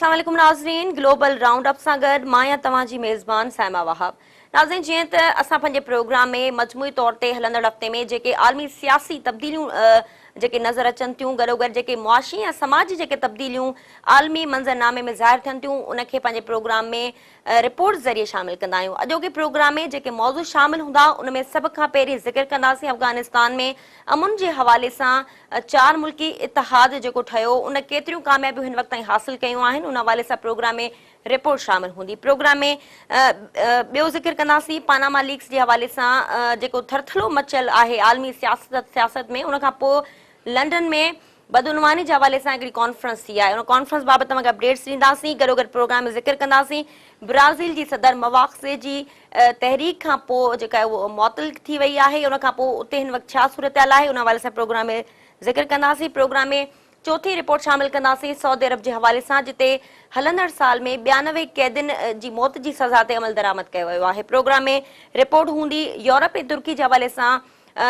السلام عليڪم ناظرين گلوبل رائونڊ اپ سان گڏ مان آهيان توهان جي ميزبان صائمه وهاب ناظرين جيئن ته اسان پنهنجي پروگرام ۾ مجموعي طور تي هلندڙ هفتي ۾ جيڪي عالمي سياسي تبديليون جيڪي نظر اچن ٿيون گڏوگڏ جيڪي معاشي ۽ سماجي جيڪي تبديليون عالمي منظرنامي ۾ ظاهر ٿين ٿيون ان کي پنهنجي پروگرام ۾ رپورٽ ذريعي شامل ڪندا آهيون. اڄوڪي پروگرام ۾ جيڪي موضوع شامل هوندا ان ۾ سڀ کان پهرين ذڪر ڪنداسين افغانستان ۾ امن جي حوالي سان چار ملڪي اتحاد جيڪو ٺهيو ان ڪيتريون ڪاميابيون هن وقت تائين حاصل ڪيون آهن ان حوالي سان پروگرام ۾ رپورٽ شامل هوندي. پروگرام ۾ ٻيو ذڪر ڪنداسين پاناما ليڪس جي حوالي سان جيڪو ٿرٿلو مچيل آهي عالمي سياست سياست ۾ ان کان پوء لنڊن ۾ بدعنواني جي حوالي سان هڪڙي ڪانفرنس ٿي آهي ان ڪانفرنس بابت توهان کي اپڊيٽس ڏينداسين گڏوگڏ پروگرام ۾ ذڪر ڪنداسين برازيل جي صدر مواخذي جي تحريڪ کان پوء جيڪا اهو معطل ٿي وئي آهي ان کان پوء اتي هن وقت ڇا صورتحال آهي ان حوالي سان پروگرام ۾ ذڪر ڪنداسين پروگرام ۾ چوٿين رپورٽ شامل ڪنداسين سعودي عرب جي حوالي سان جتي هلندڙ سال ۾ 92 قيدين جي موت جي سزا تي عمل درآمد ڪيو ويو آهي پروگرام ۾ رپورٽ هوندي يورپ ۽ ترڪي جي حوالي سان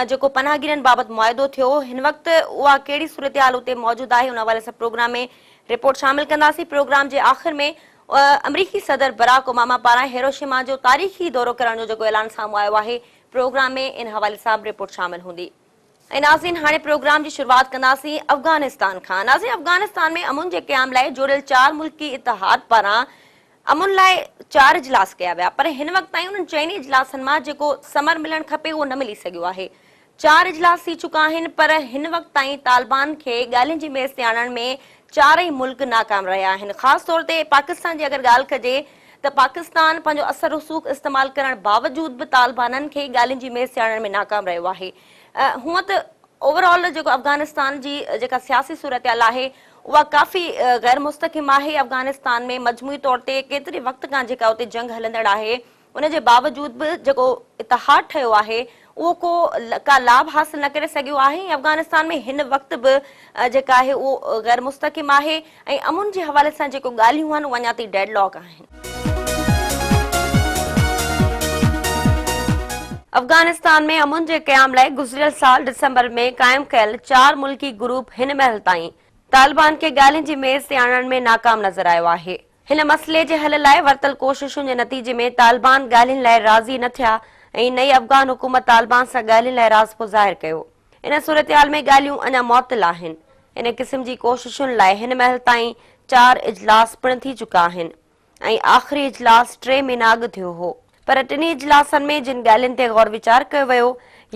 جيڪو پناهگيرن بابت معاهدو ٿيو هن وقت اها ڪهڙي صورتحال اتي موجود آهي ان حوالي سان پروگرام ۾ رپورٽ شامل ڪنداسين پروگرام جي آخر ۾ آمريڪي صدر براڪ اوباما پاران هيروشيما جو تاريخي دورو ڪرڻ جو جيڪو اعلان سامهون آيو آهي پروگرام ۾ ان حوالي سان به رپورٽ شامل هوندي. ۽ ناظرين هاڻي پروگرام جي شروعات ڪنداسين افغانستان کان ناظرين افغانستان ۾ امن جي قيام لاء جوڙيل چار ملڪي اتحاد پاران امن لاء چار اجلاس ڪيا ويا پر هن وقت تائين انهن چئني اجلاسن مان جيڪو ثمر ملڻ کپي اهو نه ملي سگهيو آهي. چار اجلاس ٿي چڪا آهن پر هن وقت تائين طالبان کي ڳالهين جي ميز تي آڻڻ ۾ چارئي ملڪ ناڪام رهيا آهن. خاص طور تي پاڪستان جي اگر ڳالهه ڪجي ته پاڪستان پنهنجو اثر رسوخ استعمال ڪرڻ باوجود به طالبانن کي ڳالهين جي ميز تي آڻڻ ۾ ناڪام رهيو آهي. هونء ته اوور آل جيڪو افغانستان جي جيڪا سياسي صورتحال آهي اها ڪافي غير مستحڪم آهي افغانستان ۾ مجموعي طور تي ڪيتري وقت کان جيڪا اتي جنگ هلندڙ آهي ان جي باوجود به جيڪو اتحاد ٺهيو آهي اهو ڪو ڪا لاڀ حاصل نه ڪري سگهيو آهي ۽ افغانستان ۾ هن وقت به جيڪا آهي اهو غير مستحڪم آهي ۽ امن جي حوالي سان جيڪو ڳالهيون آهن اهي اڃا تائين ڊيڊ لاڪ آهن. افغانستان ۾ امن جي قيام لاء گذريل سال ڊسمبر ۾ قائم ڪيل چار ملڪي گروپ هن مهل تائين طالبان کي ڳالهين جي ميز تي آڻڻ ۾ ناڪام نظر آيو آهي. هن مسئلي جي حل لاء ورتل ڪوششن جي نتيجي ۾ طالبان ڳالهين لاء راضي نه ٿيا ۽ نه ئي افغان حڪومت طالبان سان ڳالهين لاء راضپو ظاهر ڪيو. ان صورتحال ۾ ڳالهيون اڃا معطل آهن. ان قسم جي ڪوششن لاء هن مهل تائين چار اجلاس پڻ ٿي چڪا آهن. ۽ آخري اجلاس ٽي مهينا اڳ ٿيو هو پر ٽنهي اجلاسن ۾ جن ڳالهين تي غور ويچار ڪيو ويو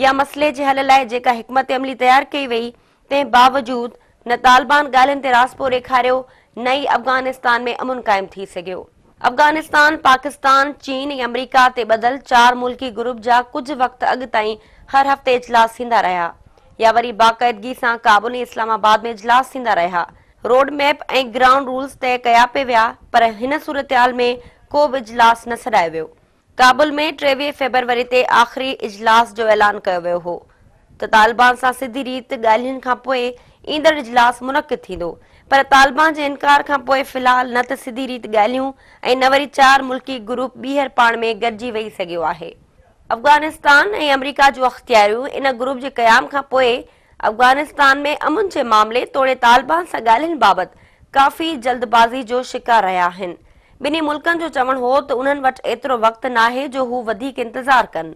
يا مسئلي جي حل لاء جيڪا حڪمت عملي تيار ڪئي وئي تنهن باوجود نه طالبان ڳالهين تي راضپو ڏيکاريو نه ئي افغانستان ۾ امن قائم ٿي سگهيو. افغانستان، پاڪستان، چين ۽ آمريڪا تي ٻڌل چار ملڪي گروپ جا ڪجهه وقت اڳ تائين هر هفتي اجلاس ٿيندا رهيا يا وري باقاعدگي سان ڪابل ۽ اسلام آباد ۾ اجلاس ٿيندا رهيا روڊ ميپ ۽ گرائونڊ رولز طئي ڪيا پئي ويا پر هن صورتحال ۾ ڪو به اجلاس نه سڏايو ويو. ڪابل ۾ 23 فيبروري تي آخري اجلاس جو اعلان ڪيو ويو هو ته طالبان سان سڌي ريت ڳالهين کانپوء ايندڙ اجلاس منعقد ٿيندو پر طالبان جي انڪار کانپوء في الحال نه ته سڌي ريت ڳالهيون ۽ نه وري چار ملڪي گروپ ٻيهر پاڻ ۾ گڏجي ويهي سگهيو آهي. افغانستان ۽ آمريڪا جون اختياريون ان گروپ جي قيام کانپوء افغانستان ۾ امن جي معاملي توڙي طالبان سان ڳالهين بابت ڪافي جلد بازي جو شڪار رهيا آهن. ٻنهي ملڪن جو چوڻ هو ته انهن وٽ ايترو وقت ناهي جو هو وڌيڪ انتظار ڪن.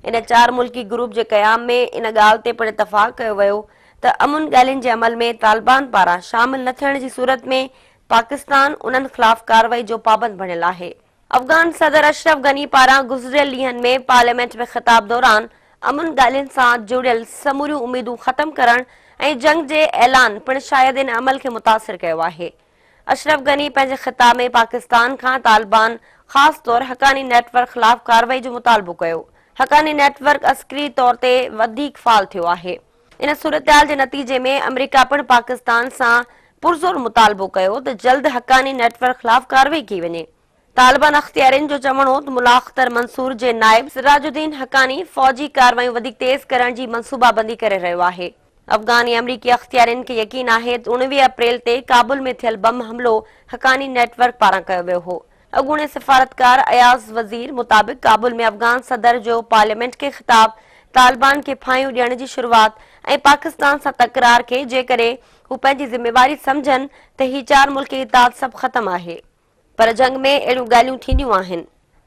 ان چار ملڪي گروپ جي قيام ۾ ان ڳالهه تي پڻ اتفاق ڪيو ويو ته امن ڳالهين جي عمل ۾ طالبان پاران شامل نه ٿيڻ جي صورت ۾ پاڪستان انهن خلاف ڪارروائي جو پابند بڻيل آهي. افغان صدر اشرف غني پاران گذريل ڏينهن ۾ پارليامينٽ ۾ خطاب دوران امن ڳالهين سان جڙيل سموريون اميدون ختم ڪرڻ ۽ جنگ جي اعلان پڻ شايد ان عمل کي متاثر ڪيو آهي. اشرف غني پنهنجي خطاب ۾ پاڪستان کان طالبان خاص طور حقاني نيٽ ورڪ خلاف ڪارروائي جو مطالبو ڪيو. حقاني نيٽ ورڪ عسڪري طور تي وڌيڪ فعال ٿيو آهي. ان صورتحال جي نتيجي ۾ آمريڪا پڻ پاڪستان سان پرزور مطالبو ڪيو ته جلد حقاني نيٽ ورڪ خلاف ڪارروائي ڪئي وڃي. طالبان اختيارين جو چوڻ هو ته ملا اختر منصور جي نائب سراج الدين حقاني فوجي ڪارروايون وڌيڪ تيز ڪرڻ جي منصوبابندي ڪري رهيو آهي. افغان ۽ آمريڪي اختيارين کي يقين آهي ته 19 اپريل تي ڪابل ۾ ٿيل بم حملو حقاني نيٽ ورڪ پاران ڪيو ويو هو. اڳوڻي سفارتڪار اياز وزير مطابق ڪابل ۾ افغان صدر جو پارليامينٽ کي خطاب، طالبان کي ڦاهيون ڏيڻ جي شروعات ۽ پاڪستان سان تڪرار کي جيڪڏهن هو پنهنجي ذميواري سمجهن ته هي چار ملڪي اتحاد سڀ ختم آهي. پر جنگ ۾ اهڙيون ڳالهيون ٿينديون آهن.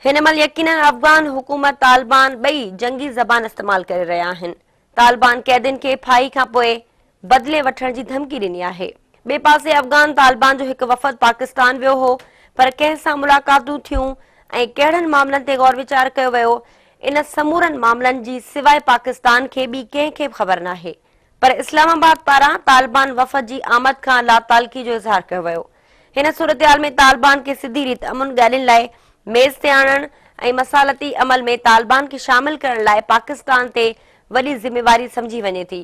هن مهل يقينن افغان حڪومت طالبان ٻئي جنگي زبان استعمال ڪري رهيا آهن. طالبان قيدين کي ڦاهي کان پوء بدلي وٺڻ جي ڌمڪي ڏني آهي. ٻئي پاسي افغان طالبان جو هڪ وفد پاڪستان ويو هو پر ڪنهن سان ملاقاتون ٿيون ۽ ڪهڙن معاملن تي غور ويچار ڪيو ويو ان سمورن معاملن جي سواء پاڪستان کي ٻي ڪنهن کي به خبر ناهي. پر اسلام آباد پاران طالبان وفد جي آمد کان لاتعلقي جو اظهار ڪيو ويو. هن صورتحال ۾ طالبان کي سڌي ريت امن ڳالهين لاء ميز تي آڻڻ ۽ مصالحتي عمل ۾ طالبان کي شامل ڪرڻ لاء پاڪستان تي وڏي ذميواري سمجهي وڃي ٿي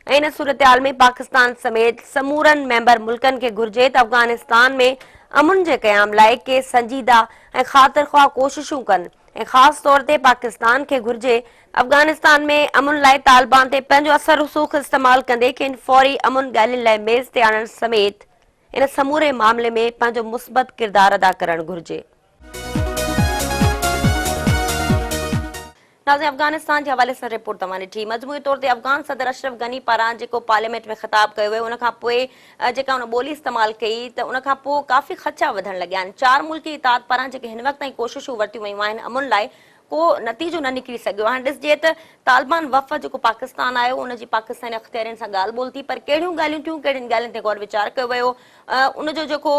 ۽ ان صورتحال ۾ پاڪستان سميت سمورن ميمبر ملڪن کي گهرجي ته افغانستان ۾ امن جي قيام لاء ڪي سنجيده ۽ خاطرخواه ڪوششون ڪن ۽ خاص طور تي پاڪستان کي گهرجي افغانستان ۾ امن لاء طالبان تي پنهنجو اثر رسوخ استعمال ڪندي کين فوري امن ڳالهين لاء ميز تي آڻڻ سميت ان سموري معاملي ۾ پنهنجو مثبت ڪردار ادا ڪرڻ گهرجي. ناظرين افغانستان جي حوالي سان رپورٽ توهان ڏٺي. مجموعي طور تي افغان صدر اشرف غني پاران جيڪو پارليامينٽ ۾ خطاب ڪيو ويو ان کان پوء جيڪا ان ٻولي استعمال ڪئي ته ان کان پوء ڪافي خدشا وڌڻ لڳيا آهن. چار ملڪي اتحاد پاران جيڪي هن وقت تائين ڪوششون ورتيون ويون آهن امن لاء ڪو نتيجو نه نڪري سگهيو. هاڻي ڏسجي ته طالبان وفد جيڪو پاڪستان آيو ان جي پاڪستاني اختيارين سان ڳالهه ٻولهه ٿي پر ڪهڙيون ڳالهيون ٿيون ڪهڙين ڳالهين تي غور ويچار ڪيو ويو ان جو جيڪو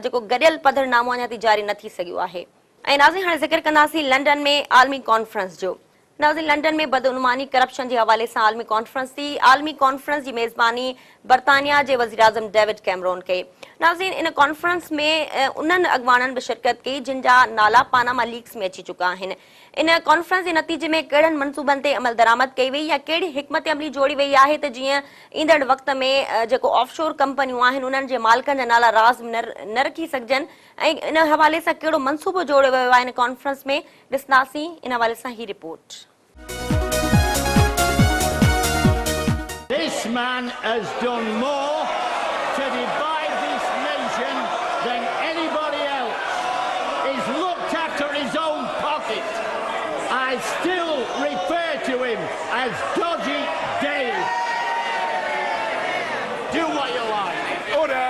جيڪو گڏيل پڌرنامو اڃا تائين جاري نه ٿي سگهيو آهي. ۽ ناظرين هاڻي ذڪر ڪنداسين لنڊن ۾ عالمي ڪانفرنس جو. ناظرين لنڊن ۾ بدعنواني ڪرپشن جي حوالي سان عالمي ڪانفرنس ٿي. عالمي ڪانفرنس جي ميزباني برطانيا جي وزيراعظم ڊيوڊ ڪيمرون ڪئي. ناظرين ان ڪانفرنس ۾ انهن اڳواڻن به شرڪت ڪئي جن جا نالا پاناما ليڪس ۾ اچي چڪا آهن. ان ڪانفرنس جي نتيجي ۾ ڪهڙن منصوبن تي عملدرآمد ڪئي وئي يا ڪهڙي حڪمت عملي جوڙي وئي آهي ته جيئن ايندڙ وقت ۾ جيڪو آف شور ڪمپنيون آهن انهن جي مالڪن جا نالا راز ۾ نه رکي سگهجن ۽ ان حوالي سان ڪهڙو منصوبو جوڙيو ويو آهي ان ڪانفرنس ۾ ڏسنداسين ان حوالي سان هي report. This man has done more to divide this nation than anybody else. He's looked after his own pocket. I still refer to him as Dodgy Dave. Do what you like. Order!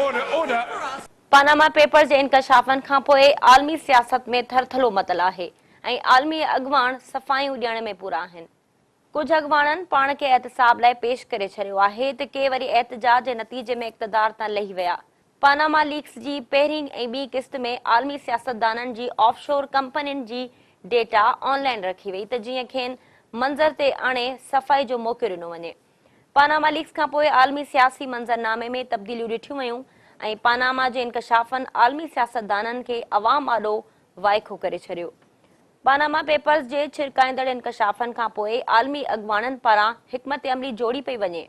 Order! Order! Panama papers جي انڪشافن کانپوء عالمي سياست ۾ ٿرٿلو متل آهي ۽ عالمي اڳواڻ صفايون ڏيڻ ۾ پورا آهن. ڪجهه اڳواڻن پاڻ کي احتساب لاء پيش ڪري ڇڏيو آهي ته ڪي وري احتجاج جي نتيجي ۾ اقتدار تان لهي ويا. پاناما ليڪس جي پهرين ۽ ٻي قسط ۾ عالمي سياستدانن جي آف شور ڪمپنين جي ڊيٽا آن لائين رکي وئي ته جيئن کين منظر تي آڻي صفائي جو موقعو ڏنو وڃي. پاناما ليڪس کانپوء عالمي سياسي منظرنامي ۾ تبديليون ڏٺيون ويون ۽ پاناما جي انڪشافن عالمي سياستدانن کي عوام آڏو وائکو ڪري ڇڏيو. پاناما پيپرز جي ڇرڪائيندڙ انڪشافن کانپوء عالمي اڳواڻن پاران حڪمت عملي جوڙي پئي وڃي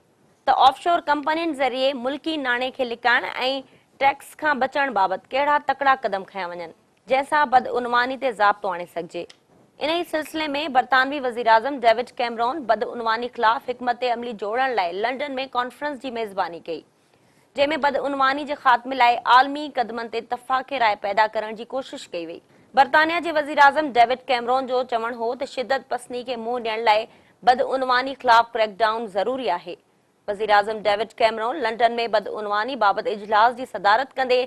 ته آف شور ڪمپنين ذريعي ملڪي ناڻي کي لڪائڻ ۽ ٽيڪس کان بچڻ بابت ڪهڙا تڪڙا قدم کنيا وڃن. جنهن سان بدعنواني تي ضابطو آڻي سگهجي. انهي سلسلي ۾ برطانوي وزيراعظم ڊيوڊ ڪيمرون بدعنواني خلاف حڪمت عملي جوڙڻ لاء لنڊن ۾ ڪانفرنس جي ميزباني ڪئي، جنهن ۾ بدعنواني جي خاتمي لاء عالمي قدمن تي اتفاق راء پيدا ڪرڻ جي ڪوشش ڪئي وئي. برطانيا جي وزيراعظم ڊيوڊ ڪيمرون جو چوڻ هو ته شدت پسندي کي منهن ڏيڻ لاء بدعنواني خلاف ڪريڪ ڊائون ضروري آهي. وزيراعظم ڊيوڊ ڪيمرون لنڊن ۾ بدعنواني بابت اجلاس جي صدارت ڪندي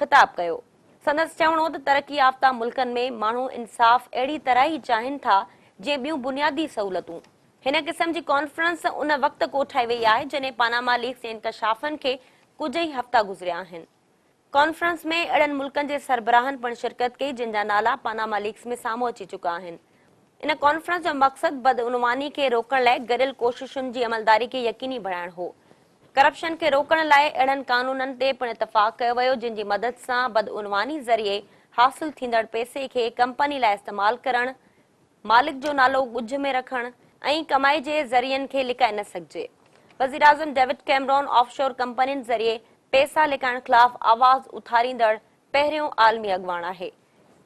خطاب ڪيو. سندس چوڻ هو ته ترقي يافته ملڪن ۾ ماڻهو انصاف اهڙي طرح ئي چاهين ٿا جيئن ٻيون بنيادي سهولتون. هن قسم جي ڪانفرنس ان وقت ڪوٺائي وئي آهي جڏهن پاناما ليڪس جي انڪشافن کي ڪجهه ئي هفتا گذريا آهن. ڪانفرنس ۾ اهڙن ملڪن جي سربراهن پڻ شرڪت ڪئي جن جا نالا پاناما ليڪس ۾ سامهون اچي چڪا آهن. ان ڪانفرنس جو مقصد بدعنواني کي روڪڻ لاء گڏيل ڪوششن جي عملداري کي يقيني بڻائڻ هو. ڪرپشن کي روڪڻ لاء اهڙن قانونن تي پڻ اتفاق ڪيو ويو جن جي مدد سان بدعنواني ذريعي حاصل ٿيندڙ پئسي کي ڪمپني لاء استعمال ڪرڻ، مالڪ جو نالو ڳجهه ۾ رکڻ ۽ ڪمائي جي ذريعن کي لڪائي نه سگهجي. وزيراعظم ڊيوڊ ڪيمرون آف شور ڪمپنين ذريعي پئسا لڪائڻ خلاف آواز اٿاريندڙ پهريون عالمي اڳواڻ آهي.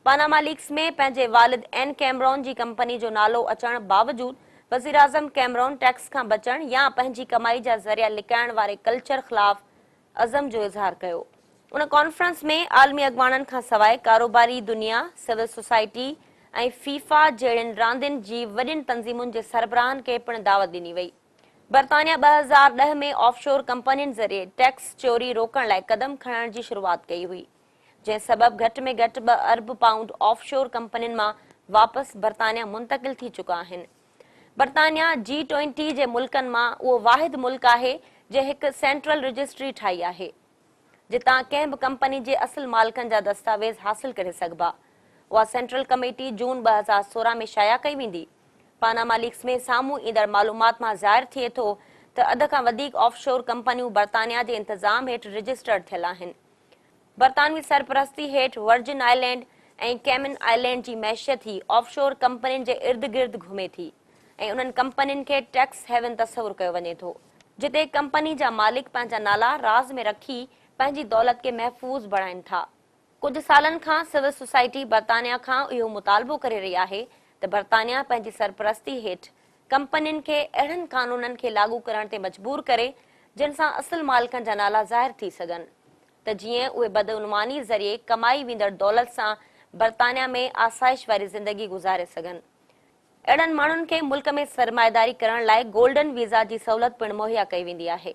پاناما ليڪس ۾ پنهنجي والد اين ڪيمرون جي ڪمپني جو نالو اچڻ باوجود وزيراعظم ڪيمرون ٽيڪس کان بچڻ يا پنهنجي ڪمائي جا ذريعا لڪائڻ واري ڪلچر خلاف عزم جو اظهار ڪيو. ان ڪانفرنس ۾ عالمي اڳواڻن کانسواء ڪاروباري دنيا، سول سوسائٽي ۽ فيفا جهڙين راندين جي وڏين تنظيمن جي سربراهن کي پڻ دعوت ڏني وئي. برطانيا 2010 ۾ آف شور ڪمپنين ذريعي ٽيڪس چوري روڪڻ لاء قدم کڻڻ جي شروعات ڪئي هئي، جنهن سبب گهٽ ۾ گهٽ ٻه ارب پائونڊ آف شور ڪمپنين مان واپس برطانيا منتقل ٿي چڪا آهن. برطانيا جي ٽوئنٽي جي ملڪن مان اهو واحد ملڪ آهي جنهن هڪ سينٽرل رجسٽري ٺاهي آهي، جتان ڪنهن به ڪمپني جي اصل مالڪن جا دستاويز حاصل ڪري سگهبا. اها سينٽرل ڪميٽي جون 2016 ۾ شايع ڪئي ويندي. پاناما ليڪس ۾ سامهون ايندڙ معلومات مان ظاهر ٿئي ٿو ته اڌ کان وڌيڪ آف شور ڪمپنيون برطانيا جي انتظام هيٺ رجسٽرڊ ٿيل آهن. برطانوي سرپرستي هيٺ ورجن آئلينڊ ۽ ڪيمن آئلينڊ جي معيشت ئي آف شور ڪمپنين جي ارد گرد گهمي ٿي ۽ انهن ڪمپنين کي ٽيڪس هيون تصور ڪيو وڃي ٿو جتي ڪمپني جا مالڪ پنهنجا نالا راز ۾ رکي پنهنجي دولت کي محفوظ بڻائين ٿا. ڪجهه سالن کان سول سوسائٽي برطانيا کان اهو مطالبو ڪري رهي آهي ته برطانيا پنهنجي سرپرستي هيٺ ڪمپنين کي اهڙن قانونن کي لاڳو ڪرڻ تي مجبور ڪري جن سان اصل مالڪن جا نالا ظاهر ٿي سگهن ته جيئن اهي بدعنواني ذريعي ڪمائي ويندڙ دولت سان برطانيا ۾ آسائش واري زندگي گذاري سگهن. اهڙن ماڻهن کي ملڪ ۾ سرمائيداري ڪرڻ لاء گولڊن ويزا جي سهولت پڻ مهيا ڪئي ويندي آهي.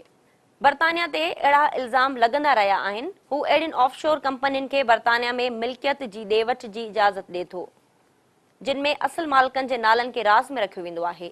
برطانيا تي اهڙا الزام لڳندا رهيا آهن، هو اهڙين آف شور ڪمپنين کي برطانيا ۾ ملڪيت جي ڏي وٺ جي اجازت ڏي ٿو، جن ۾ اصل مالڪن جي نالن کي راز ۾ رکيو ويندو آهي،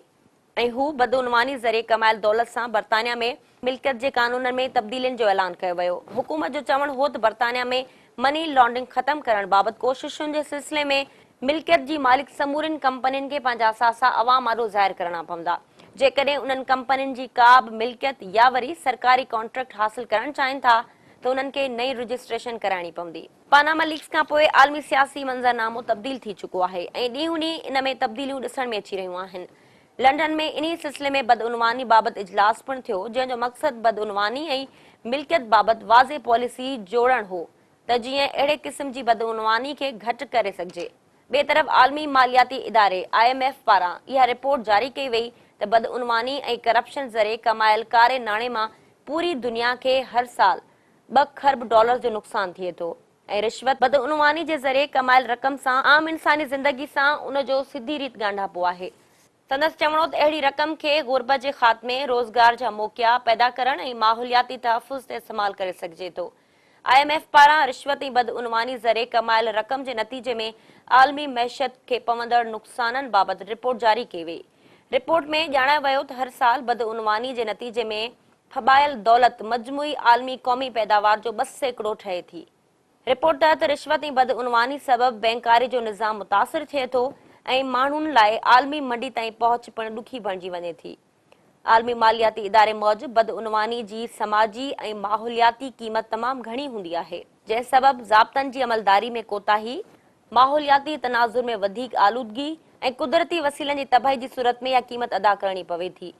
۽ هو بدعنواني ذريعي ڪمايل دولت سان برطانيا ۾ ملڪيت جي قانونن ۾ تبديلين جو اعلان ڪيو ويو. حڪومت جو چوڻ هو ته برطانيا ۾ مني لانڊرنگ ختم ڪرڻ بابت ڪوششن جي سلسلي ۾ ملڪيت جي مالڪ سمورين ڪمپنين کي پنهنجا اثاثا عوام آڏو ظاهر ڪرڻا پوندا. جيڪڏهن انهن ڪمپنين جي ڪا به ملڪيت يا وري سرڪاري ڪانٽريڪٽ حاصل ڪرڻ چاهين ٿا ته انهن کي نئين رجسٽريشن ڪرائڻي پوندي. پاناما ليڪس کان پوء عالمي سياسي منظرنامو تبديل ٿي چڪو آهي ۽ ڏينهون ڏينهن ان ۾ تبديليون ڏسڻ ۾ اچي رهيون آهن. لنڊن ۾ انهي سلسلي ۾ بدعنواني بابت اجلاس پڻ ٿيو جنهن جو مقصد بدعنواني ۽ ملڪيت بابت واضح پاليسي جوڙڻ هو ته جيئن اهڙي قسم جي بدعنواني کي گهٽ ڪري سگهجي. ٻئي طرف عالمي مالياتي اداري، I M F, پاران اها رپورٽ جاري ڪئي وئي ته بدعنواني ۽ ڪرپشن ذريعي ڪمايل ڪاري ناڻي مان پوري دنيا کي هر سال ٻه کرب ڊالرز جو نقصان ٿئي ٿو ۽ رشوت، بدعنواني جي ذريعي ڪمايل رقم سان عام انساني زندگي سان ان جو سڌي ريت ڳانڍاپو آهي. سندس چوڻ هو ته اهڙي رقم کي غربت جي خاتمي، روزگار جا موقعا پيدا ڪرڻ ۽ ماحولياتي تحفظ تي استعمال ڪري سگهجي ٿو. I M F پاران رشوت ۽ بدعنواني ذريعي ڪمايل رقم جي نتيجي ۾ عالمي معيشت کي پوندڙ نقصانن بابت رپورٽ جاري ڪئي وئي. رپورٽ ۾ ڄاڻايو ويو ته هر سال بدعنواني جي نتيجي ۾ ڦٻايل دولت مجموعي عالمي قومي پيداوار جو 2% ٺهي ٿي. رپورٽ تحت رشوت ۽ بدعنواني سبب بئنڪاري جو نظام متاثر ٿئي ٿو ۽ ماڻهن لاء عالمي منڊي تائين پهچ پڻ ڏکي بڻجي وڃي ٿي. عالمي مالياتي اداري موجب بدعنواني جي سماجي ۽ ماحولياتي قيمت تمام گهڻي هوندي آهي، جنهن سبب ضابطن جي عملداري ۾ ڪوتاهي، ماحولياتي تناظر ۾ وڌيڪ آلودگي ۽ قدرتي وسيلن جي تباهي جي صورت ۾ اها قيمت ادا ڪرڻي پوي ٿي.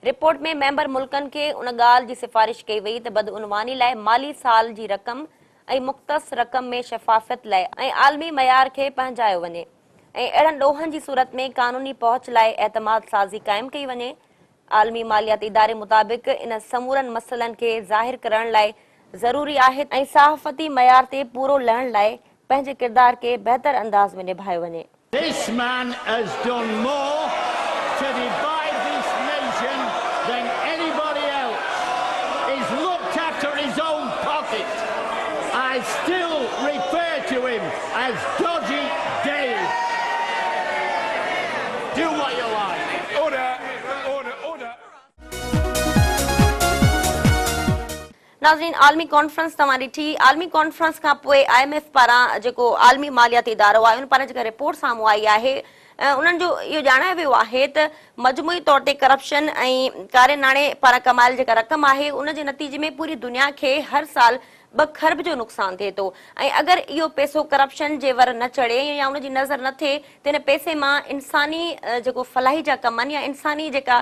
رپورٽ ۾ ميمبر ملڪن کي ان ڳالهه جي سفارش ڪئي وئي ته بدعنواني لاء مالي سال جي رقم ۽ مختص رقم ۾ شفافيت لاء ۽ عالمي معيار کي پنهنجايو وڃي. ۽ اهڙن ڏوهن جي صورت ۾ قانوني پهچ لاء اعتماد سازي قائم ڪئي وڃي. عالمي مالياتي اداري مطابق ان سمورن مسئلن کي ظاهر ڪرڻ لاء ضروري آهي ۽ صحافتي معيار تي پورو لهڻ لاء پنهنجي ڪردار کي بهتر انداز ۾ نڀايو وڃي. This man has done more to divide this nation than anybody else. He's looked after his own pocket. I still refer to him as Dodgy Dave. Do what you like. Order! Order! Order! ناظرين عالمي conference توهان ڏٺي عالمي conference کان پوء I M F پاران جيڪو عالمي مالياتي ادارو آهي ان پاران جيڪا رپورٽ سامهون آئي آهي انهن جو اهو ڄاڻايو ويو آهي ته مجموعي طور تي ڪرپشن ۽ ڪاري ناڻي پاران ڪمايل جيڪا رقم آهي ان جي نتيجي ۾ پوري دنيا کي هر سال 2 کرب جو نقصان ٿئي ٿو ۽ اگر اهو پئسو ڪرپشن جي ور نه چڙهي يا ان جي نظر نه ٿئي ته ان پئسي مان انساني جيڪو فلاحي جا ڪم آهن يا انساني جيڪا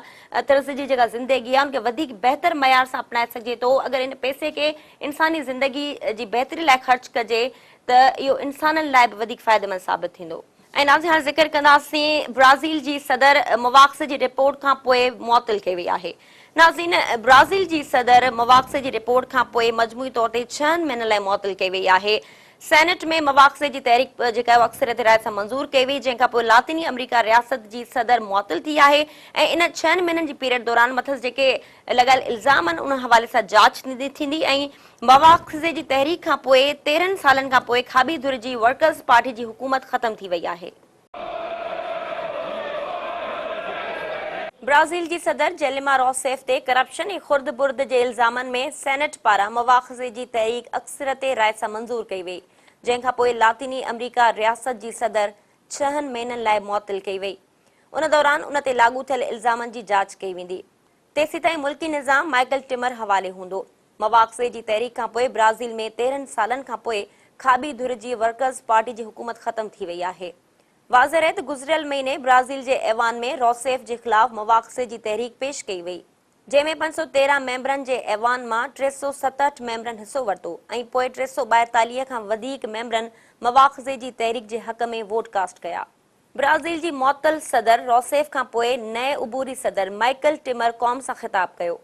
طرز جي جيڪا زندگي آهي ان کي وڌيڪ بهتر معيار سان اپنائي سگهجي ٿو اگر ان پئسي کي انساني زندگي جي بهتري لاء خرچ ڪجي ته اهو انسانن لاء به وڌيڪ فائديمند ثابت ٿيندو. ۽ ناظرين هاڻي ذڪر ڪنداسين برازيل جي صدر مواخذي جي رپورٽ کان پوء معطل ڪئي وئي آهي. ناظرين برازيل جي صدر مواخذي جي رپورٽ کان پوء مجموعي طور تي ڇهن مهينن لاء معطل ڪئي وئي آهي. سينيٽ ۾ مواخذي جي تحريڪ جيڪا اها اڪثريت راء سان منظور ڪئي وئي، جنهن کانپوء لاطيني آمريڪا رياست جي صدر معطل ٿي آهي ۽ ان ڇهن مهينن جي پيريڊ دوران مٿس جيڪي لڳايل الزام آهن ان حوالي سان جاچ ٿيندي ۽ مواخذي جي تحريڪ کانپوء 13 سالن کانپوء کاٻي ڌر جي ورڪرز پارٽي جي حڪومت ختم ٿي وئي آهي. برازيل جي صدر جيلما روسيف تي ڪرپشن ۽ خرد برد جي الزامن ۾ سينيٽ پاران مواخذي جي تحريڪ اڪثريتي راء سان منظور ڪئي وئي، جنهن کانپوء لاطيني آمريڪا رياست جي صدر ڇهن مهينن لاء معطل ڪئي وئي. ان دوران ان تي لاڳو ٿيل الزامن جي جاچ ڪئي ويندي. تيسيتائين ملڪي نظام مائيڪل ٽمر حوالي هوندو. مواخذي جي تحريڪ کانپوء برازيل ۾ 13 سالن کانپوء کاٻي ڌر جي ورڪرز پارٽي جي حڪومت ختم ٿي وئي آهي. واضح رهي ته گذريل مهيني برازيل جي ايوان ۾ روسيف جي خلاف مواخذي جي تحريڪ پيش ڪئي وئي، جنهن ۾ 513 ميمبرن جي ايوان مان 367 ميمبرن حصو ورتو ۽ پوء 342 کان وڌيڪ ميمبرن مواخذي جي تحريڪ جي حق ۾ ووٽ ڪاسٽ ڪيا. برازيل جي معطل صدر روسيف کان پوء نئين عبوري صدر مائيڪل ٽمر قوم سان خطاب ڪيو.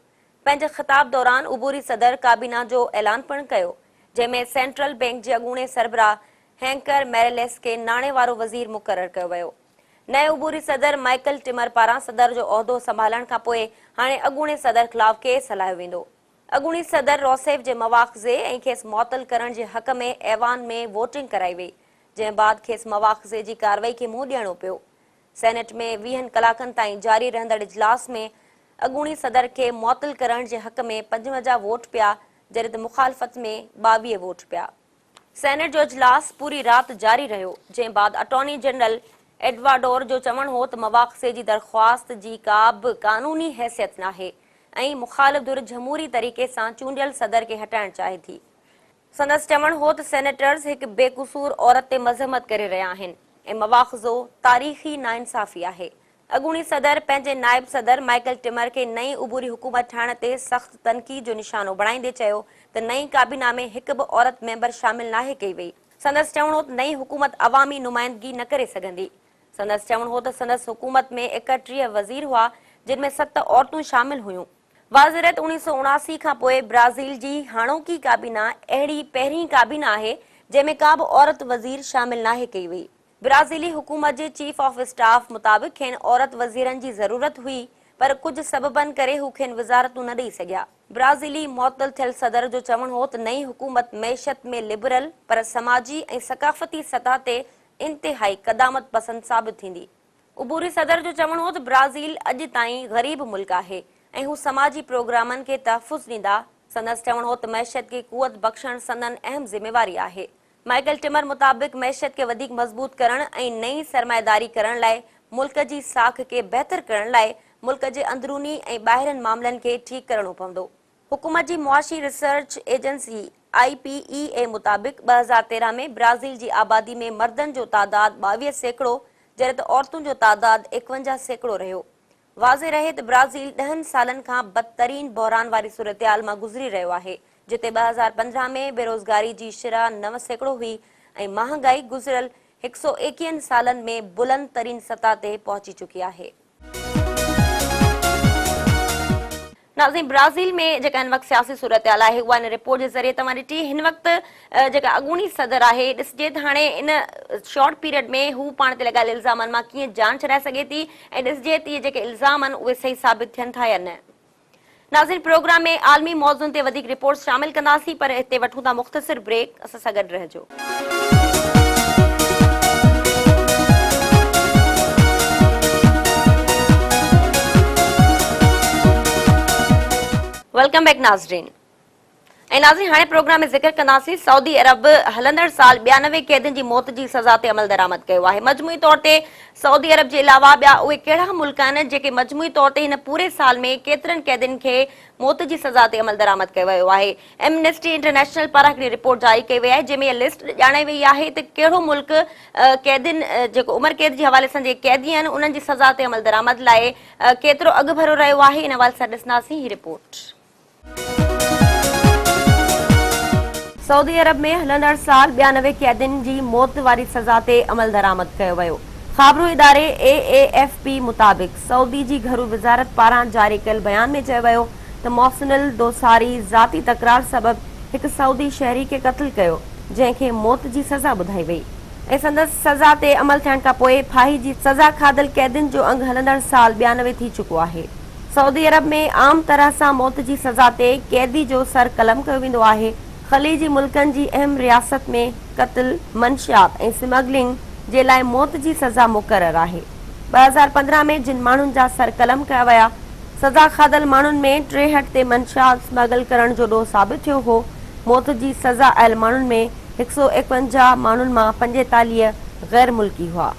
پنهنجي خطاب دوران عبوري صدر ڪابينا جو اعلان پڻ ڪيو، جنهن ۾ سينٽرل بئنڪ جي اڳوڻي سربراهه هينڪر ميريليس کي ناڻي وارو وزير مقرر ڪيو ويو. نئين عبوري صدر مائيڪل ٽمر پاران صدر جو عهدو سنڀالڻ کانپوء هاڻي اڳوڻي صدر خلاف ڪيس هلايو ويندو. اڳوڻي صدر روسيف جي مواخذي ۽ کيس معطل ڪرڻ جي حق ۾ ايوان ۾ ووٽنگ ڪرائي وئي، جنهن بعد کيس مواخذي جي ڪارروائي کي منهن ڏيڻو پيو. سينيٽ ۾ ويهن ڪلاڪن تائين جاري رهندڙ اجلاس ۾ اڳوڻي صدر کي معطل ڪرڻ جي حق ۾ 55 ووٽ پيا، جڏهن ته مخالفت ۾ 22 ووٽ پيا. سينيٽ جو اجلاس پوري رات جاري رهيو، جنهن بعد اٽارني جنرل ايڊوارڊور جو چوڻ هو ته مواخذي جي درخواست جي ڪا به قانوني حيثيت ناهي ۽ مخالف ڌر جمهوري طريقي سان چونڊيل صدر کي هٽائڻ چاهي ٿي. سندس چوڻ هو ته سينيٽرز هڪ بي قصور عورت تي مذمت ڪري رهيا آهن ۽ مواخذو تاريخي ناانصافي آهي. اڳوڻي صدر پنهنجي نائب صدر مائيڪل ٽمر کي نئين عبوري حڪومت ٺاهڻ تي سخت تنقيد جو نشانو بڻائيندي چيو ته نئين ڪابينا ۾ هڪ به عورت ميمبر شامل ناهي ڪئي وئي. سندس چوڻ هو ته نئين حڪومت عوامي نمائندگي نه ڪري سگهندي. سندس چوڻ هو ته سندس حڪومت ۾ 31 وزير هئا جن ۾ ست عورتون شامل هيون. واضح رهي ته 1979 کان پوء برازيل جي هاڻوڪي ڪابينا اهڙي پهرين ڪابينا آهي جنهن ۾ ڪا به عورت وزير شامل ناهي ڪئي وئي. برازيلي حڪومت جي چيف آف اسٽاف مطابق کين عورت وزيرن جي ضرورت هئي پر ڪجهه سببن ڪري هو کين وزارتون نه ڏئي سگهيا. برازيلي معطل ٿيل صدر جو چوڻ هو ته نئين حڪومت معيشت ۾ لبرل پر سماجي ۽ ثقافتي سطح تي انتهائي قدامت پسند ثابت ٿيندي. عبوري صدر جو چوڻ هو ته برازيل اڄ تائين غريب ملڪ آهي ۽ هو سماجي پروگرامن کي تحفظ ڏيندا. سندس چوڻ هو ته معيشت کي قوت بخشڻ سندن اهم ذميواري آهي. مائيڪل ٽمر مطابق معيشت کي وڌيڪ مضبوط ڪرڻ ۽ نئين سرمائيداري ڪرڻ لاء ملڪ جي ساک کي بهتر ڪرڻ لاء ملڪ جي اندروني ۽ ٻاهرين معاملن کي ٺيڪ ڪرڻو پوندو. حڪومت جي معاشي research agency I P E A مطابق 2013 ۾ برازيل جي آبادي ۾ مردن جو تعداد 22% جڏهن ته عورتن جو تعداد 51% رهيو. واضح رهي ته برازيل ڏهن سالن کان بدترين بحران واري صورتحال مان گذري رهيو آهي، جتي 2015 ۾ بيروزگاري جي شرح 9% هئي ۽ مهانگائي گذريل هڪ سئو ايڪيهن سالن ۾ بلند ترين سطح تي پهچي چڪي آهي. ناظرين برازيل ۾ جيڪا هن وقت سياسي صورتحال آهي اها هن رپورٽ جي ذريعي توهان ڏٺي هن وقت جيڪا اڳوڻي صدر آهي ڏسجي ته هاڻي ان شارٽ پيريڊ ۾ هو پاڻ تي لڳايل الزامن مان ڪيئن جان ڇڏائي سگهي ٿي ۽ ڏسجي ته اهي جيڪي الزام آهن اهي صحيح ثابت ٿين ٿا يا نه. ناظرين پروگرام ۾ عالمي موضوعن تي وڌيڪ رپورٽس شامل ڪنداسين پر هتي وٺون ٿا مختصر بريڪ اسان سان گڏ رهجو. Welcome back ناظرين ۽ ناظرين هاڻي پروگرام ۾ ذڪر ڪنداسين سعودي عرب هلندڙ سال 92 قيدين جي موت جي سزا تي عمل درآمد ڪيو آهي مجموعي طور تي سعودي عرب جي علاوه ٻيا اهي ڪهڙا ملڪ آهن جيڪي مجموعي طور تي هن پوري سال ۾ ڪيترن قيدين کي موت جي سزا تي عمل درآمد ڪيو ويو آهي ايمنسٽي انٽرنيشنل پاران هڪڙي رپورٽ جاري ڪئي وئي آهي جنهن ۾ اها لسٽ ڄاڻائي وئي آهي ته ڪهڙو ملڪ قيدين جيڪو عمر قيد جي حوالي سان جيڪي قيدي آهن انهن جي سزا تي عمل درآمد لاء ڪيترو اڳڀرو رهيو آهي ان حوالي سان ڏسنداسين هي رپورٽ. سعودي عرب ۾ هلندڙ سال 92 قيدين جي موت واري سزا تي عمل درآمد ڪيو ويو. خابرو اداري اي اي ايف پي مطابق سعودي جي گهرو وزارت پاران جاري ڪيل بيان ۾ چيو ويو ته محسن الدوساري ذاتي تڪرار سبب هڪ سعودي شهري کي قتل ڪيو. جنهن کي موت جي سزا ٻڌائي وئي ۽ سندس سزا تي عمل ٿيڻ کانپوء ڦاهي جي سزا کاڌل قيدين جو انگ هلندڙ سال 92 ٿي چڪو آهي. سعودي عرب ۾ عام طرح سان موت جي سزا تي قيدي جو سر قلم ڪيو ويندو آهي. خليجي ملڪن جي اهم رياست ۾ قتل، منشيات ۽ سمگلنگ جي لاء موت جي سزا مقرر آهي. 2015 ۾ جن ماڻهن جا سر قلم ڪيا ويا، سزا کاڌل ماڻهن ۾ 63 تي منشيات سمگل ڪرڻ جو ڏوهه ثابت ٿيو هو. موت جي سزا آيل ماڻهن ۾ 151 ماڻهن مان 45 غير ملڪي هئا.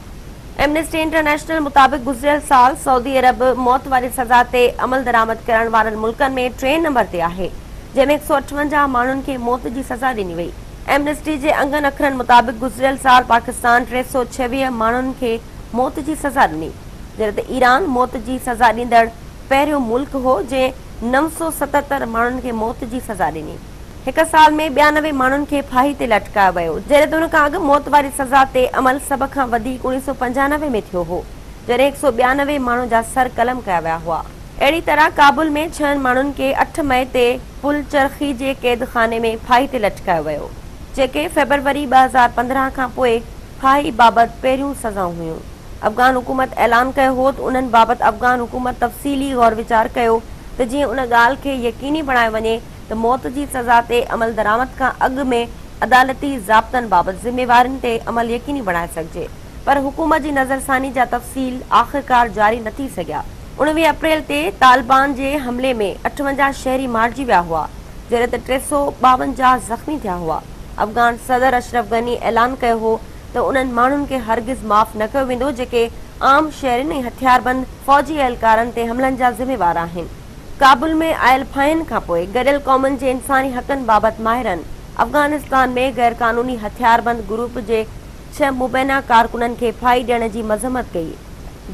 ايمنسٽي انٽرنيشنل مطابق گذريل سال سعودي عرب موت واري سزا تي عملدرآمد ڪرڻ وارن ملڪن ۾ ٽئين نمبر تي آهي، جنهن ۾ 158 ماڻهن کي موت جي سزا ڏني وئي. ايمنسٽي جي انگن اکرن مطابق گذريل سال پاڪستان 326 ماڻهن کي موت جي سزا ڏني، جڏهن ته ايران موت جي سزا ڏيندڙ پهريون ملڪ هو جنهن 977 ماڻهن کي موت جي سزا ڏني. هڪ سال ۾ 92 ماڻهن کي ڦاهي تي لٽڪايو ويو، جڏهن ته ان کان اڳ موت واري سزا تي عمل سڀ کان وڌيڪ 1995 ۾ ٿيو هو، جڏهن 192 ماڻهن جا سر قلم ڪيا ويا هئا. اهڙي طرح ڪابل ۾ ڇهن ماڻهن کي اٺ مئي تي پل چرخي جي قيد خاني ۾ ڦاهي تي لٽڪايو ويو، جيڪي فيبروري 2015 کان پوء ڦاهي بابت پهريون سزائون هيون. افغان حڪومت اعلان ڪيو هو ته انهن بابت افغان حڪومت تفصيلي غور ويچار ڪيو ته جيئن ان ڳالهه کي يقيني بڻايو وڃي ته موت جي سزا تي عملدرآمد کان اڳ ۾ عدالتي ضابطن بابت ذميوارين تي عمل يقيني بڻائي سگهجي پر حڪومت جي نظرثاني جا تفصيل آخرڪار جاري نه ٿي سگهيا. 19 اپريل تي طالبان جي حملي ۾ 58 شهري مارجي ويا هئا جڏهن ته 352 زخمي ٿيا هئا. افغان صدر اشرف غني اعلان ڪيو هو ته انهن ماڻهن کي هرگز معاف نه ڪيو ويندو جيڪي عام شهرين ۽ هٿياربند فوجي اهلڪارن تي حملن جا ذميوار آهن. ڪابل ۾ آيل ڦاهين کانپوء گڏيل قومن جي انساني حقن بابت ماهرن افغانستان ۾ غيرقانوني هٿياربند گروپ جي ڇهه مبينا ڪارڪنن کي ڦاهي ڏيڻ جي مذمت ڪئي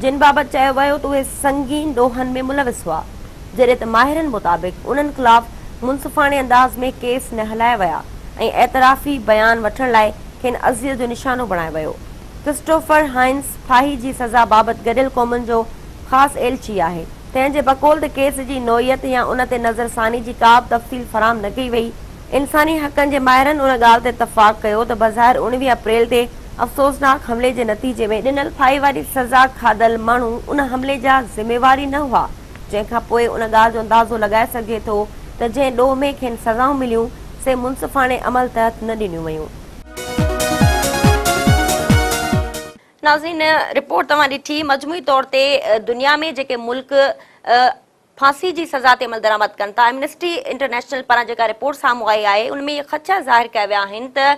جن بابت چيو ويو ته اهي سنگين ڏوهن ۾ ملوث هئا جڏهن ته ماهرن مطابق انهن خلاف منصفاڻي انداز ۾ ڪيس نه هلايا ويا ۽ اعترافي بيان وٺڻ لاء کين اذيت جو نشانو بڻايو ويو. ڪرسٽوفر هائنس ڦاهي جي سزا بابت گڏيل قومن جو خاص ايلچي آهي، تنهن جي بقول ته ڪيس جي نوعيت يا ان تي نظرثاني جي ڪا به تفصيل فراهم نه ڪئي وئي. انساني حقن جي ماهرن ان ڳالهه تي اتفاق ڪيو ته بظاهر 19 اپريل تي افسوسناڪ حملي جي نتيجي ۾ ڏنل ڦاهي واري سزا کاڌل ماڻهو ان حملي جا ذميوار ئي نه هئا، جنهن کان پوء ان ڳالهه جو اندازو لڳائي سگهجي ٿو ته جنهن ڏوهه ۾ کين سزائون مليون، سي منصفاڻي عمل تحت نه ڏنيون ويون. ناظرين رپورٽ توهان ڏٺي مجموعي طور تي دنيا ۾ جيڪي ملڪ ڦاسي جي سزا تي عملدرآمد ڪن ٿا ايمنسٽي انٽرنيشنل پاران جيڪا رپورٽ سامهون آئي آهي ان ۾ اهي خدشا ظاهر ڪيا ويا آهن ته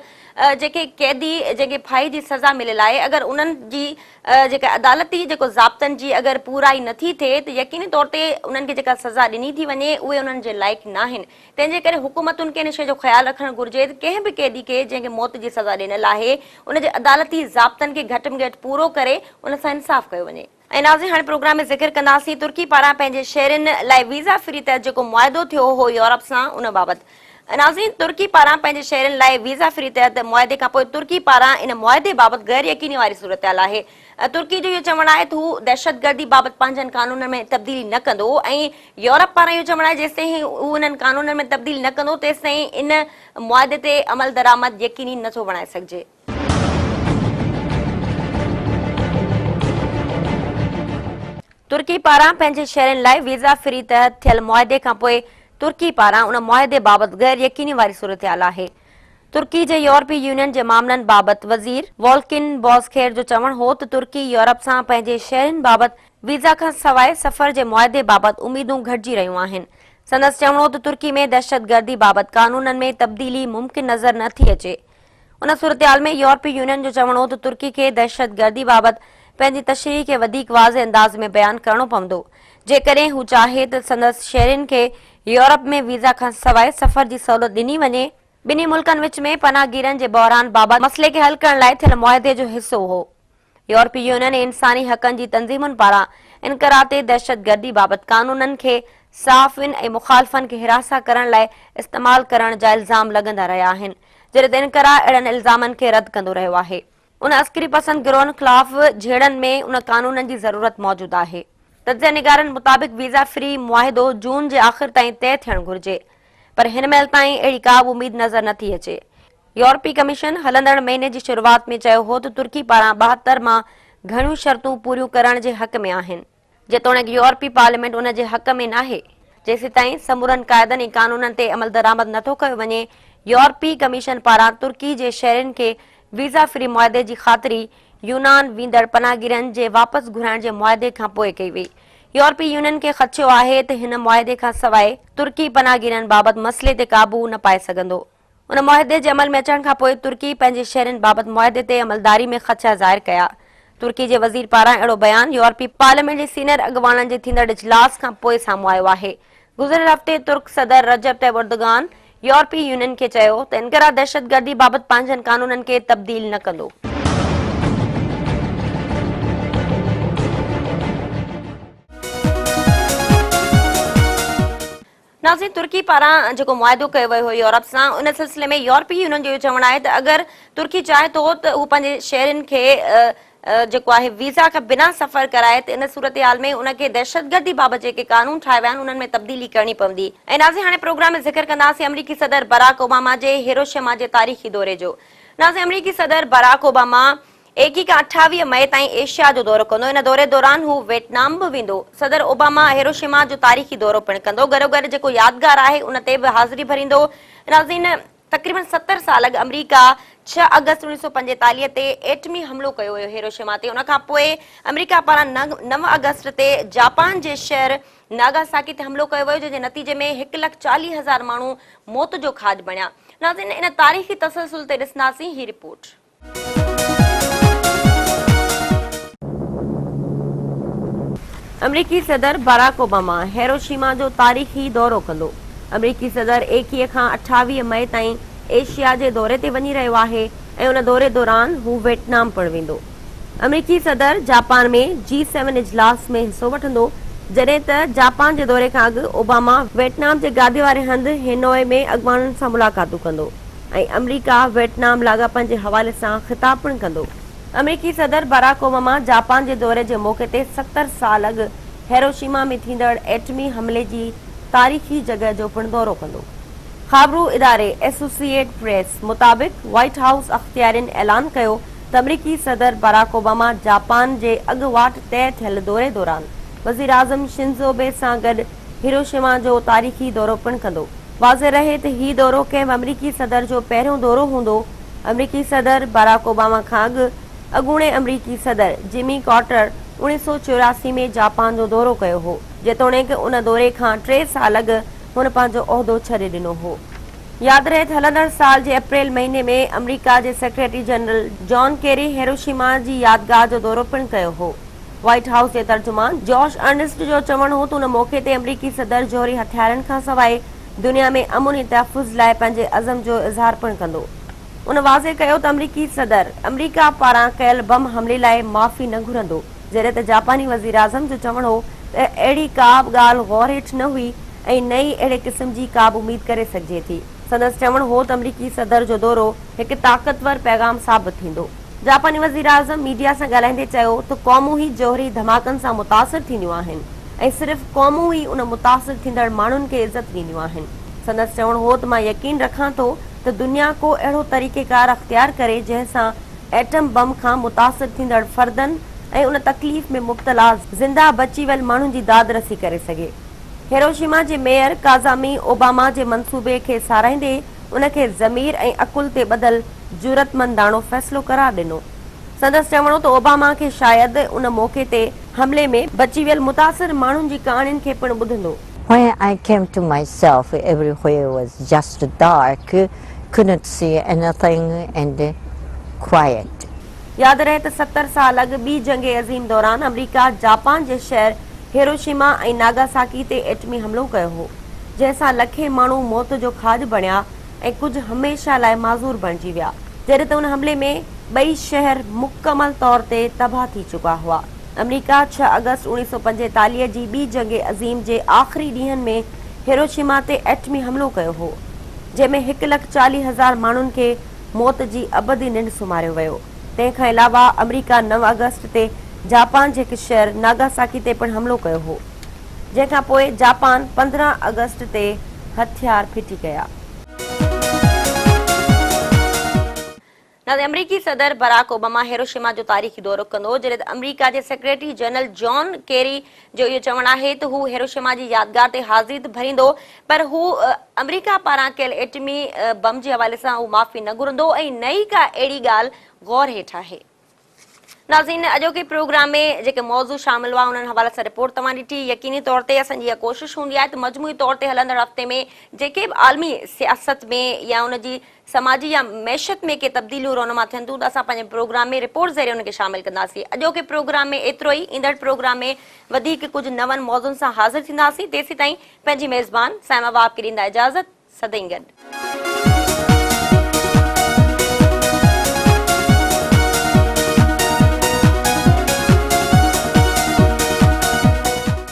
جيڪي قيدي جنهن کي ڦاهي جي سزا مليل آهي اگر انهن جي جيڪا عدالتي جيڪو ضابطن جي اگر پورائي نٿي ٿئي ته يقيني طور تي انهن کي جيڪا سزا ڏني ٿي وڃي اهي انهن جي لائق ناهن تنهن جي ڪري حڪومتن کي ان شيء جو خيال رکڻ گهرجي ته ڪنهن به قيدي کي جنهن کي موت جي سزا ڏنل آهي ان جي عدالتي ضابطن کي گهٽ ۾ گهٽ پورو ڪري ان سان انصاف ڪيو وڃي. ۽ ناظرين هاڻي پروگرام ۾ ذڪر ڪنداسين ترڪي پاران پنهنجي شهرين لاء ويزا فري تحت جيڪو معاهدو ٿيو هو يورپ سان ان بابت. ناظرين ترڪي پاران پنهنجي شهرين لاء ويزا فري تحت معاهدي کانپوء ترڪي پاران ان معاهدي بابت غير يقيني واري صورتحال آهي. ترڪي جو اهو چوڻ آهي ته هو دهشتگردي بابت پنهنجن قانونن ۾ تبديلي نه ڪندو ۽ يورپ پاران اهو چوڻ آهي جيستائين هو انهن قانونن ۾ تبديلي نه ڪندو تيستائين ان معاهدي تي عملدرآمد يقيني نه ٿو بڻائي سگهجي. ترڪي پاران پنهنجي شهرين لاء ويزا فري تحت ٿيل معاهدي کانپوء ترڪي پاران ان معاهدي بابت غير يقيني واري صورتحال آهي. ترڪي جي يورپي يونين جي معاملن بابت وزير والڪن بوزخير جو چوڻ هو ته ترڪي يورپ سان پنهنجي شهرين بابت ويزا کان سواء سفر جي معاهدي بابت اميدون گهٽجي رهيون آهن. سندس چوڻ هو ته ترڪي ۾ دهشتگردي بابت قانونن ۾ تبديلي ممڪن نظر نه ٿي اچي. ان صورتحال ۾ يورپي يونين جو چوڻ هو ته ترڪي کي دهشتگردي بابت پنهنجي تشريح کي وڌيڪ واضح انداز ۾ بيان ڪرڻو پوندو جيڪڏهن هو چاهي ته سندس شهرين کي يورپ ۾ ويزا کان سواء سفر جي سهولت ڏني وڃي. ٻنهي ملڪن وچ ۾ پناهگيرن جي بحران بابت مسئلي کي حل ڪرڻ لاء ٿيل معاهدي جو حصو هو. يورپي يونين ۽ انساني حقن جي تنظيمن پاران انقرا تي دهشتگردي بابت قانونن کي صحافين ۽ مخالفن کي هراسان ڪرڻ لاء استعمال ڪرڻ جا الزام لڳندا رهيا آهن، جڏهن ته انقرا اهڙن الزامن کي رد ڪندو رهيو آهي. ان عسڪري پسند گروهن خلاف جهيڙن ۾ ان قانونن جي ضرورت موجود آهي. تجزيه نگارن مطابق ويزا فري معاهدو جون جي آخر تائين طئي ٿيڻ گهرجي پر هن مهل تائين اهڙي ڪا به اميد نظر نه ٿي اچي. يورپي ڪميشن هلندڙ مهيني جي شروعات ۾ چيو هو ته ترڪي پاران 72 مان گهڻيون شرطون پوريون ڪرڻ جي حق ۾ آهن، جيتوڻيڪ يورپي پارليامينٽ ان جي حق ۾ ناهي. جيسيتائين سمورن قاعدن ۽ قانونن تي عملدرآمد نٿو ڪيو وڃي، يورپي ڪميشن پاران ترڪي جي شهرين کي ويزا فري معاهدي جي خاطري يونان ويندڙ پناهگيرن جي واپس گهرائڻ جي معاهدي کان پوء ڪئي وئي. يورپي يونين کي خدشو آهي ته هن معاهدي کان سواء ترڪي پناهگيرن بابت مسئلي تي قابو نه پائي سگهندو. ان معاهدي جي عمل ۾ اچڻ کان پوء ترڪي پنهنجي شهرين بابت معاهدي تي عملداري ۾ خدشا ظاهر ڪيا. ترڪي جي وزير پاران اهڙو بيان يورپي پارليامينٽ جي سينيئر اڳواڻن جي ٿيندڙ اجلاس کان پوء سامهون آيو آهي. گذريل هفتي ترڪ صدر رجب طيب اردگان يورپي يونين کي چيو ته انقره دهشتگردي بابت پنهنجن قانونن کي تبديل نه ڪندو. ناظرين ترڪي پاران جيڪو معاهدو ڪيو ويو هو يورپ سان ان سلسلي ۾ يورپي يونين جو اهو چوڻ آهي ته اگر ترڪي چاهي ٿو ته هو پنهنجي شهرين کي جيڪو آهي ويزا کان بنا سفر ڪرائي ته ان صورتحال ۾ ان کي دهشتگردي بابت جيڪي قانون ٺاهيا ويا آهن انهن ۾ تبديلي ڪرڻي پوندي ۽ ناظرين هاڻي پروگرام ۾ ذڪر ڪنداسين آمريڪي صدر براڪ اوباما جي هيروشيما جي تاريخي دوري جو ناظرين آمريڪي صدر براڪ اوباما ايڪيهه کان 28 مئي تائين ايشيا جو دورو ڪندو. ان دوري دوران هو ويٽنام به ويندو. صدر اوباما هيروشيما جو تاريخي دورو پڻ ڪندو. گڏوگڏ جيڪو يادگار آهي ان تي به حاضري ڀريندو. ناظرين تقريبن 70 سال اڳ آمريڪا ڇهه آگسٽ 1945 تي ايٽمي حملو ڪيو هيو هيروشيما تي. ان کان پوء آمريڪا پاران نو آگسٽ تي جاپان جي شهر ناگاساڪي تي حملو ڪيو ويو جنهن جي نتيجي ۾ هڪ لک 40 هزار ماڻهو موت جو کاڄ بڻيا. ناظرين ان تاريخي تسلسل تي ڏسنداسين هي رپورٽ. آمريڪي صدر باراڪ اوباما هيروشيما جو تاريخي دورو ڪندو. آمريڪي صدر 21 کان 28 مئي تائين ايشيا جي دوري تي وڃي رهيو آهي ۽ ان دوري دوران هو ويٽنام پڻ ويندو. آمريڪي صدر جاپان ۾ جي سيون اجلاس ۾ حصو وٺندو، جڏهن ته جاپان جي دوري کان اڳ اوباما ويٽنام جي گادي واري هنڌ هينوئي ۾ اڳواڻن سان ملاقاتون ڪندو. ۽ آمريڪا ويٽنام لاڳاپن جي حوالي سان خطاب پڻ ڪندو. آمريڪي صدر باراڪ اوباما جاپان جي دوري جي موقعي تي 70 سال اڳ هيروشيما ۾ ٿيندڙ ايٽمي حملي جي تاريخي جڳهه جو پڻ دورو ڪندو. خابرو اداري ايسوسيئيٽ پريس مطابق وائيٽ هائوس اختيارين اعلان ڪيو ته آمريڪي صدر باراڪ اوباما جاپان جي اڳواٽ طئي ٿيل دوري دوران وزيراعظم شنزو بي سان گڏ هيروشيما جو تاريخي دورو پڻ ڪندو. واضح رهي ته هي دورو ڪنهن به آمريڪي صدر جو پهريون دورو هوندو. آمريڪي صدر باراڪ اوباما کان اڳ اڳوڻي آمريڪي صدر جمي ڪارٽر 1984 ۾ جاپان جو دورو ڪيو هو، جيتوڻيڪ ان دوري کان ٽي سال اڳ هن پنهنجو عهدو ڇڏي ڏنو هو. ياد رهي ته هلندڙ سال جي اپريل مهيني ۾ آمريڪا جي secretary general John Kerry Hiroshima جي يادگار جو دورو پڻ ڪيو هو. وائيٽ هائوس جي ترجمان جوش ارنسٽ جو چوڻ هو ته ان موقعي تي آمريڪي صدر جوهري هٿيارن کانسواء دنيا ۾ امن ۽ تحفظ لاء پنهنجي عزم جو اظهار پڻ ڪندو. ان واضح ڪيو ته آمريڪي صدر آمريڪا پاران ڪيل بم حملي لاء معافي نه گهرندو، جڏهن ته جاپاني وزيراعظم جو چوڻ هو ته اهڙي ڪا به ڳالهه غور هيٺ نه هئي ۽ نه ئي اهڙي قسم جي ڪا به اميد ڪري سگهجي ٿي. سندس چوڻ هو ته آمريڪي صدر جو دورو هڪ طاقتور پيغام ثابت ٿيندو. جاپاني وزيراعظم ميڊيا سان ڳالهائيندي چيو ته قومون ئي جوهري ڌماڪن سان متاثر ٿينديون آهن ۽ صرف قومون ئي ان متاثر ٿيندڙ ماڻهن کي عزت ڏينديون آهن. سندس چوڻ هو ته مان يقين رکان ٿو ته دنيا ڪو اهڙو طريقيڪار اختيار ڪري جنهن سان ايٽم بم کان متاثر ٿيندڙ فردن ۽ ان تڪليف ۾ مبتلا زنده بچي ويل ماڻهن جي داد رسي ڪري سگهي. هيروشيما جي ميئر ڪازامي اوباما جي منصوبي کي ساراهيندي ان کي ضمير ۽ عقل تي ٻڌل جرئتمنداڻو فيصلو قرار ڏنو. سندس چوڻ هو ته اوباما کي شايد ان موقعي تي حملي ۾ بچي ويل متاثر ماڻهن جي ڪهاڻين کي پڻ ٻڌندو. When I came to myself everywhere was just dark, couldn't see anything and quiet. ياد رهي ته 70 سال اڳ ٻي جنگ عظيم دوران آمريڪا جاپان جي شهر هيروشيما ۽ ناگاساڪي تي ايٽمي حملو ڪيو هو. جنهن سان لکين ماڻهو موت جو کاڄ بڻيا ۽ ڪجهه هميشه لاء معذور بڻجي ويا، جڏهن ته ان حملي ۾ ٻئي شهر مڪمل طور تي تباهه ٿي چڪا هئا. آمريڪا ڇهه آگسٽ 1945 جي ٻي جنگ عظيم جي آخري ڏينهن ۾ هيروشيما تي ايٽمي حملو ڪيو هو، جنهن ۾ هڪ لک 40 هزار ماڻهن کي موت جي ابدي ننڊ سمهاريو ويو. تنهن کان علاوه آمريڪا نو آگسٽ تي جاپان جي هڪ شهر ناگاساڪي تي پڻ حملو ڪيو هو. جنهن کان پوء جاپان 15 آگسٽ تي هٿيار ڦٽي ڪيا. ناظرين آمريڪي صدر براڪ اوباما هيروشيما جو تاريخي دورو ڪندو جڏهن ته آمريڪا جي سيڪريٽري جنرل جان ڪيري جو اهو چوڻ آهي ته هو هيروشيما جي يادگار تي حاضري ته ڀريندو پر هو آمريڪا پاران ڪيل ايٽمي بم جي حوالي سان هو معافي نه گهرندو ۽ نه ئي ڪا اهڙي ڳالهه غور هيٺ آهي. ناظرين اڄوڪي پروگرام ۾ جيڪي موضوع شامل هئا انهن حوالي سان رپورٽ توهان ڏٺي يقيني طور تي اسان جي اها ڪوشش هوندي آهي ته مجموعي طور تي هلندڙ هفتي ۾ جيڪي به عالمي سياست ۾ يا ان جي سماجي يا معيشت ۾ ڪي تبديليون رونما ٿين ٿيون ته اسان پنهنجي پروگرام ۾ رپورٽ ذريعي انهن کي شامل ڪنداسين اڄوڪي پروگرام ۾ ايترو ئي ايندڙ پروگرام ۾ وڌيڪ ڪجهه نون موضوعن سان حاضر ٿينداسين تيسيتائين پنهنجي ميزبان صائمه وهاب کي ڏيندا اجازت سدائين گڏ.